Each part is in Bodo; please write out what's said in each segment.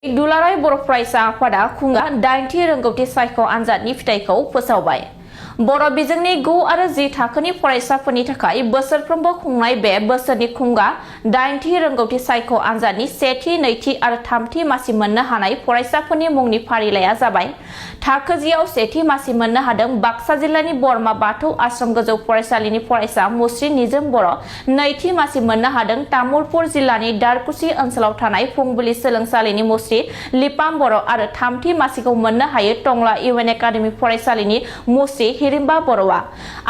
दुलाराय बर' फरायसा आफादा खुंगा 8थि रोंगौथि सायख' आनजादनि फिथाइखौ फोसावबाय। बर' बिजोंनि 9 आरो 10 थाखोनि फरायसाफोरनि थाखाय बोसोरफ्रोमबो खुंनाय बे बोसोरनि खुंगा 8थि रोंगौथि सायख' आनजादनि 1थि, 2थि आरो 3थि मासि मोननो हानाय फरायसाफोरनि मुंनि फारिलाइया जाबाय। थाखो 10आव 1थि मासि मोननो हादों बाक्सा जिल्लानि बरमा बाथौ आश्रम गोजौ फरायसालिनि फरायसा मुस्रि निजोम बर'। 2थि मासि मोननो हादों तामुलपुर जिल्लानि दारकुसि ओनसोलाव थानाय फुंबिलि सोलोंसालिनि मुस्रि लिपाम बर' आरो 3थि मासिखौ मोननो हायो टंला इउएन एकाडेमि फरायसालिनि मुस्रि हिरिम्बा बर'आ।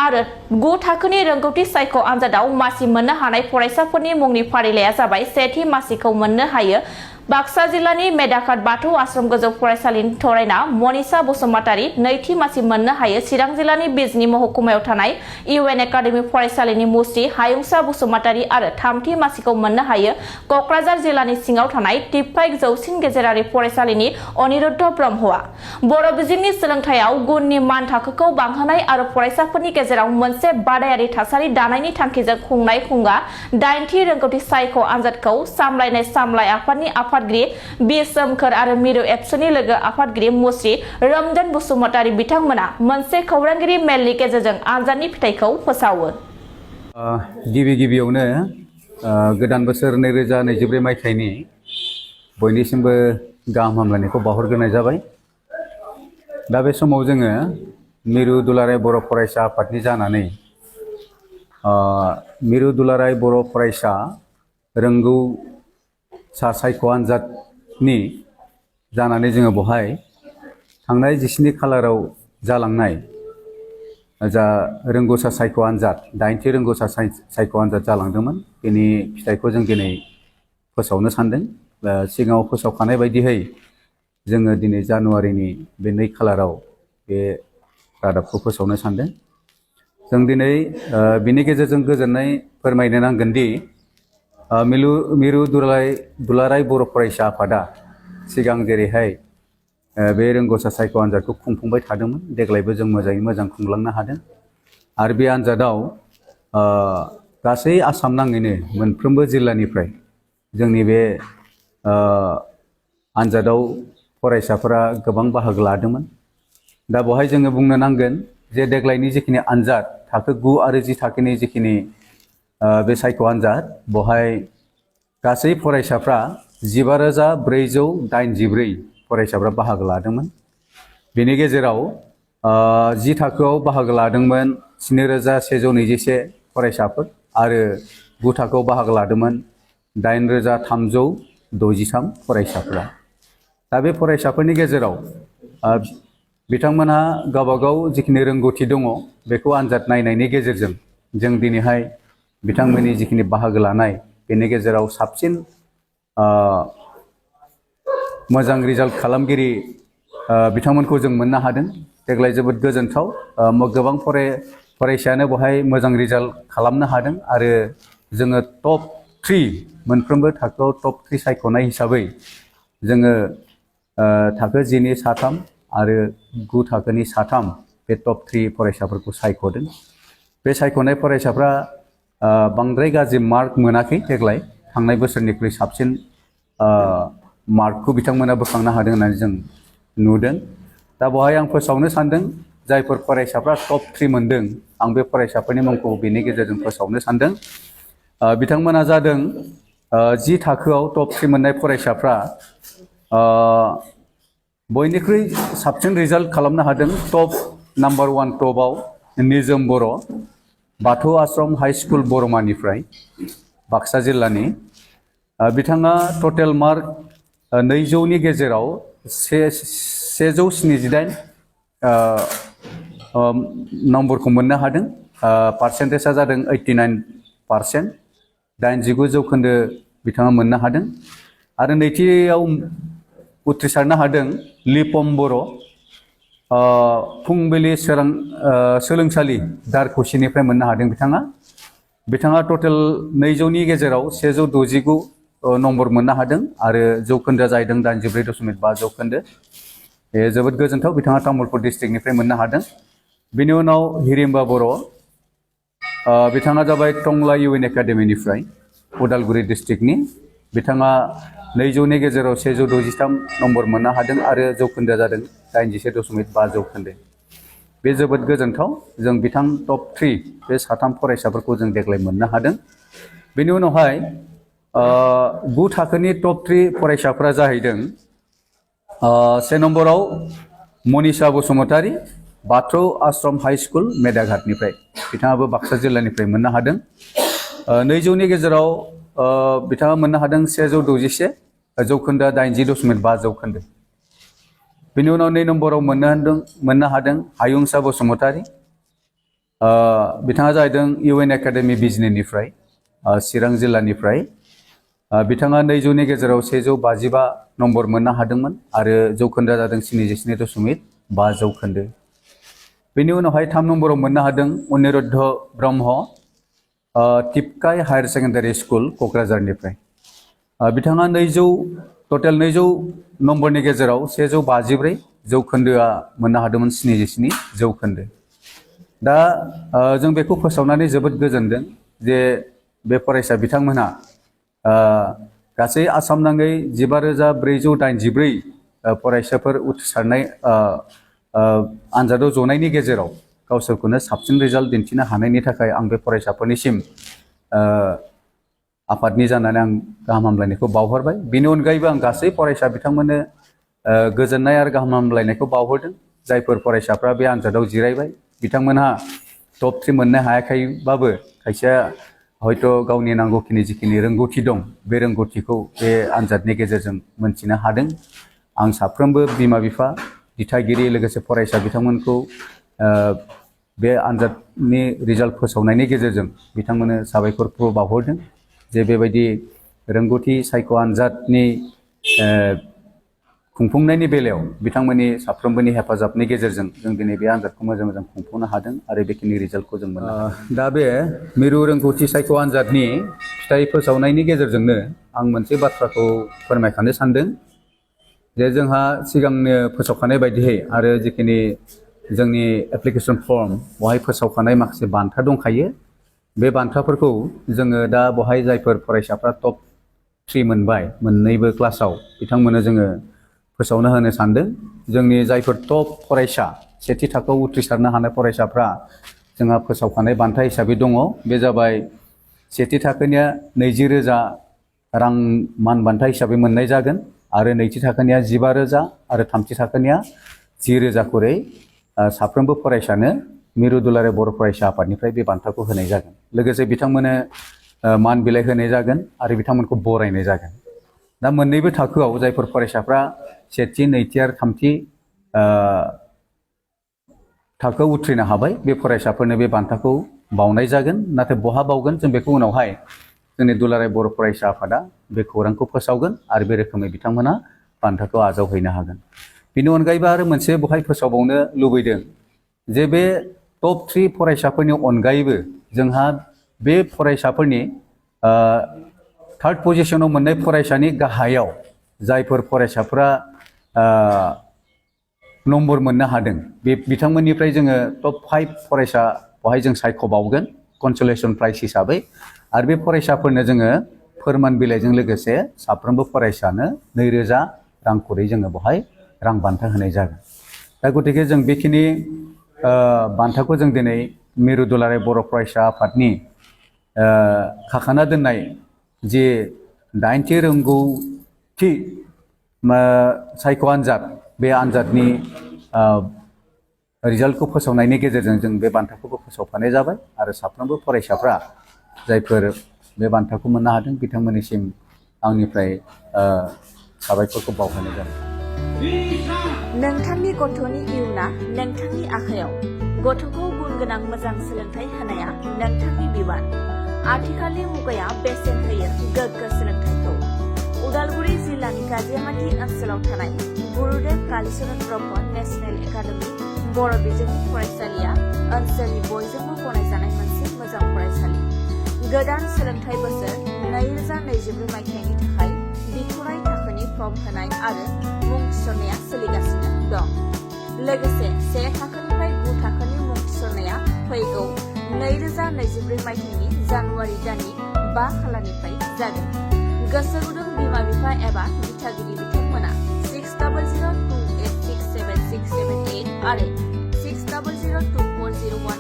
आरो 9 थाखोनि रोंगौथि सायख' आनजादाव मासि मोननो हानाय फरायसाफोरनि मुंनि फारिलाइया जाबाय। 1थि मासिखौ मोननो हायो बाक्सा जिल्लानि मेदाखात बाथौ आश्रम गोजौ फरायसालिनि थरायना मनिसा बसुमतारी। 2थि मासि मोननो हायो चिरां जिल्लानि बिजनी महकुमायाव थानाय इउएन एकाडेमि फरायसालिनि मुस्रि हायुंसा बसुमतारी आरो 3थि मासिखौ मोननो हायो कक्राझार जिल्लानि सिङाव थानाय टिपकाइ जौसिन गेजेरारि फरायसालिनि अनिरुद्ध ब्रह्मआ। बर' बिजोंनि सोलोंथायाव गुननि मान थाखोखौ बांहोनाय आरो फरायसाफोरनि गेजेराव मोनसे बादायारि थासारि दानायनि थांखिजों खुंनाय खुंगा 8थि रोंगौथि सायख' आनजादखौ सामलायनाय सामलाय आफादनि आफादगिरि बि सोमखोर आरो मिरु एबसुनि लोगो आफादगिरि मुस्रि रोमदोन बसुमतारी बिथांमोना मोनसे खौरांगिरि मेलनि गेजेरजों आनजादनि फिथाइखौ फोसावो। गिबियावनो गोदान बोसोर 2024 मायथाइनि बयनिसिमबो गाहाम हामलायनायखौ बावहरग्रोनाय जाबाय। दा बे समाव जोङो मिरु दुलाराय बर' फरायसा आफादनि जानानै मिरु दुलाराय बर' फरायसा रोंगौसा सायख' आनजादनि जानानै जोङो बहाय थांनाय 17 खालाराव जालांनाय जा रोंगौसा सायख' आनजाद 8थि रोंगौसा सायख' आनजाद जालांदोंमोन बेनि फिथाइखौ जों दिनै फोसावनो सानदों। सिगाङाव फोसावखानाय बायदियै जोङो दिनै जानुवारिनि बे 2 खालाराव बे रादाबखौ फोसावनो सानदों। जों दिनै बिनि गेजेरजों गोजोननाय फोरमायनो नांगोन दि मिरु दुलाराय बर' फरायसा आफादा सिगां जेरैहाय बे रोंगौसा सायख' आनजादखौ खुंफुंबाय थादोंमोन देग्लायबो जों मोजाङै मोजां खुंलांनो हादों। आरो बे आनजादाव गासै आसाम नाङैनो मोनफ्रोमबो जिल्लानिफ्राय जोंनि बे आनजादाव फरायसाफोरा गोबां बाहागो लादोंमोन। दा बेवहाय जोङो बुंनो नांगोन जे देग्लायनि जिखिनि आनजाद थाखो 9 आरो 10 थाखोनि जिखिनि बे सायख' आनजाद बेवहाय गासै फरायसाफ्रा 15,484 फरायसाफ्रा बाहागो लादोंमोन। बेनि गेजेराव 10 थाखोआव बाहागो लादोंमोन 7,121 फरायसाफोर आरो 9 थाखोआव बाहागो लादोंमोन 8,363 फरायसाफोरा। दा बे फरायसाफोरनि गेजेराव बिथांमोनहा गावबागाव जिखिनि रोंगौथि दङ बेखौ आनजाद नायनायनि गेजेरजों जों दिनैहाय बिथांमोननि जिखिनि बाहागो लानाय बेनि गेजेराव साबसिन मोजां रिजाल्ट खालामगिरि बिथांमोनखौ जों मोननो हादों। देग्लाय जोबोद गोजोनथाव गोबां फरायसायानो बेवहाय मोजां रिजाल्ट खालामनो हादों आरो जोङो टप 3 मोनफ्रोमबो थाखोआव टप 3 सायख'नाय हिसाबै जोङो थाखो 10नि 3 आरो 9 थाखोनि 3 बे टप 3 फरायसाफोरखौ सायख'दों। बे सायख'नाय फरायसाफ्रा बांद्राय गाज्रि मार्क मोनाखै देग्लाय थांनाय बोसोरनिख्रुइ साबसिन मार्कखौ बिथांमोना बोखांनो हादों होननानै जों नुदों। दा बेवहाय आं फोसावनो सानदों जायफोर फरायसाफ्रा टप 3 मोनदों आं बे फरायसाफोरनि मुंखौ बेनि गेजेरजों फोसावनो सानदों। बिथांमोना जादों 10 थाखोआव टप 3 मोननाय फरायसाफ्रा बयनिख्रुइ साबसिन रिजाल्ट खालामनो हादों। टप नाम्बार 1 टपआव निजोम बर' बाथौ आश्रम हाइ स्कुल बरमानिफ्राय बाक्सा जिल्लानि बिथाङा टटेल मार्क 200नि गेजेराव 178 नम्बरखौ मोननो हादों। पार्सेन्टेजआ जादों 89%, 89 जौखोन्दो बिथाङा मोननो हादों। आरो नैथियाव उथ्रिसारनो हादों लिपम बर' फुंबिलि सोलोंसालि दारकुसिनिफ्राय मोननो हादों बिथाङा टटेल 200नि गेजेराव 169 नम्बर मोननो हादों आरो जौखोन्दोआ जाहैदों 84.5 जौखोन्दो। बे जोबोद गोजोनथाव बिथाङा तामुलपुर डिस्ट्रिक्टनिफ्राय मोननो हादों। बिनि उनाव हिरिम्बा बर' बिथाङा जाबाय टंला इउएन एकाडेमिनिफ्राय उदालगुरि डिस्ट्रिक्टनि बिथाङा 200नि गेजेराव 163 नम्बर मोननो हादों आरो जौखोन्दोआ जादों 81.5 जौखोन्दो। बे जोबोद गोजोनथाव। जों बिथां टप 3 बे 3 फरायसाफोरखौ जों देग्लाय मोननो हादों। बेनि उनावहाय 9 थाखोनि टप 3 फरायसाफोरा जाहैदों 1 नम्बराव मनीषा बसुमतारी, बाथौ आश्रम हाई स्कुल मेदाघाटनिफ्राय। बिथाङाबो बाक्सा जिल्लानिफ्राय मोननो हादों। 200नि गेजेराव बिथाङा मोननो हादों 161 जौखोन्दोआ 80.5 जौखोन्दो। बेनि उनाव 2 नम्बराव मोननो हादों हायुंसा बसुमतारी। बिथाङा जाहैदों इउएन एकाडेमि बिजनीनिफ्राय, चिरां जिल्लानिफ्राय। बिथाङा 200नि गेजेराव 155 नम्बर मोननो हादोंमोन आरो जौखोन्दोआ जादों 77.5 जौखोन्दो। बेनि उनावहाय 3 नम्बराव मोननो हादों अनिरुद्ध ब्रह्म, टिपकाय हायार सेकेन्डारि स्कुल क'क्राझारनिफ्राय। बिथाङा टटेल 200 नम्बरनि गेजेराव 154 जौखोन्दोआ मोननो हादोंमोन 77 जौखोन्दो। दा जों बेखौ फोसावनानै जोबोद गोजोनदों जे बे फरायसा बिथांमोनहा गासै आसाम नाङै 15,484 फरायसाफोर उथ्रिसारनाय आनजादाव जनायनि गेजेराव गावसोरखौनो साबसिन रिजाल्ट दिन्थिनो हानायनि थाखाय आं बे फरायसाफोरनिसिम आफादनि जानानै आं गाहाम हामलायनायखौ बावहरबाय। बेनि अनगायैबो आं गासै फरायसा बिथांमोननो गोजोननाय आरो गाहाम हामलायनायखौ बावहरदों। जायफोर फरायसाफ्रा बे आनजादाव जिरायबाय बिथांमोनहा टप 3 मोननो हायाखैबाबो खायसेया हयथ' गावनि नांगौखिनि जिखिनि रोंगौथि दं बे रोंगौथिखौ बे आनजादनि गेजेरजों मोनथिनो हादों। आं साफ्रोमबो बिमा बिफा, दिथागिरि लोगोसे फरायसा बिथांमोनखौ बे आनजादनि रिजाल्ट फोसावनायनि गेजेरजों बिथांमोननो साबायखरखौ बावहरदों जे बेबायदि रोंगौथि सायख' आनजादनि खुंफुंनायनि बेलायाव बिथांमोननि साफ्रोमबोनि हेफाजाबनि गेजेरजों जों दिनै बे आनजादखौ मोजां खुंफुंनो हादों आरो बेखिनि रिजाल्टखौ जों मोननो हादों। दा बे मिरु रोंगौथि सायख' आनजादनि फिथाइ फोसावनायनि गेजेरजोंनो आं मोनसे बाथ्राखौ फोरमायखानो सानदों जे जोंहा सिगांनो फोसावखानाय बायदियै आरो जिखिनि जोंनि एप्लिकेसन फर्म बहाय फोसावखानाय माखासे बान्था दंखायो। बे बान्थाफोरखौ जोङो दा बहाय जायफोर फरायसाफ्रा टप 3 मोनबाय मोननैबो क्लासाव बिथांमोननो जोङो फोसावनो होनो सानदों। जोंनि जायफोर टप फरायसा सेथि थाखोआव उथ्रिसारनो हानाय फरायसाफ्रा जोंहा फोसावखानाय बान्था हिसाबै दङ। बे जाबाय सेथि थाखोनिया 20,000 रां मान बान्था हिसाबै मोननाय जागोन आरो नैथि थाखोनिया 15,000 आरो थामथि थाखोनिया 10,000 खरै साफ्रोमबो फरायसानो मिरु दुलाराय बर' फरायसा आफादनिफ्राय बे बान्थाखौ होनाय जागोन। लोगोसे बिथांमोननो मान बिलाइ होनाय जागोन आरो बिथांमोनखौ बरायनाय जागोन। दा मोननैबो थाखोआव जायफोर फरायसाफ्रा सेथि, नैथि आरो थामथि थाखोआव उथ्रिनो हाबाय बे फरायसाफोरनो बे बान्थाखौ बावनाय जागोन। नाथाय बहा बावगोन जों बेखौ उनावहाय जोंनि दुलाराय बर' फरायसा आफादा बे खौरांखौ फोसावगोन आरो बे रोखोमै बिथांमोना बान्थाखौ आजावहैनो हागोन। बेनि अनगायैबो आरो मोनसे बहाय फोसावबावनो लुबैदों जे बे टप 3 फरायसाफोरनि अनगायैबो जोंहा बे फरायसाफोरनि 3rd पजिशनाव मोननाय फरायसानि गाहायाव जायफोर फरायसाफ्रा नम्बर मोननो हादों बे बिथांमोननिफ्राय जोङो टप 5 फरायसा बहाय जों सायख'बावगोन कनसलेसन प्राइज हिसाबै आरो बे फरायसाफोरनो जोङो फोरमान बिलाइजों लोगोसे साफ्रोमबो फरायसानो 2,000 रां खरै जोङो बहाय रां बान्था होनाय जागोन। दा गतिके जों बेखिनि बान्थाखौ जों दिनै मिरु दुलाराय बर' फरायसा आफादनि खाखाना दोननाय जे 8थि रोंगौथि सायख' आनजाद बे आनजादनि रिजाल्टखौ फोसावनायनि गेजेरजों जों बे बान्थाखौबो फोसावफानाय जाबाय आरो साफ्रोमबो फरायसाफ्रा जायफोर बे बान्थाखौ मोननो हादों बिथांमोननिसिम आंनिफ्राय साबायखरखौ बावहरनाय जाबाय। नोंथांनि गथ'नि इयुना नोंथांनि आखायाव। गथ'खौ गुन गोनां मोजां सोलोंथाइ होनाया नोंथांनि बिबान। आथिखालनि मुगाया बेसेन होयो गोग्गो सोलोंथाइखौ। उदालगुरि जिल्लानि गाजियामाटी ओनसोलाव थानाय गुरुदेव कालीचरण ब्रह्म नेशनेल एकाडेमि बर' बिजोंनि फरायसालिया ओनसोलनि बयजोंबो गनायजानाय मोनसे मोजां फरायसालि। गोदान सोलोंथाइ बोसोर 2024 मायथाइनि थाखाय बिथ'राय थाखोनि फर्म होनाय आरो मुं थिसननाया सोलिगासिनो दं। लोगोसे 1 थाखोनिफ्राय 9 थाखोनि मुं थिसननाया फैगौ 2024 मायथाइनि जानुवारि दाननि 5 खालारनिफ्राय जागोन। गोसो गुदुं बिमा बिफा एबा दिथागिरि बिथांमोना 6002867678 आरो 60024017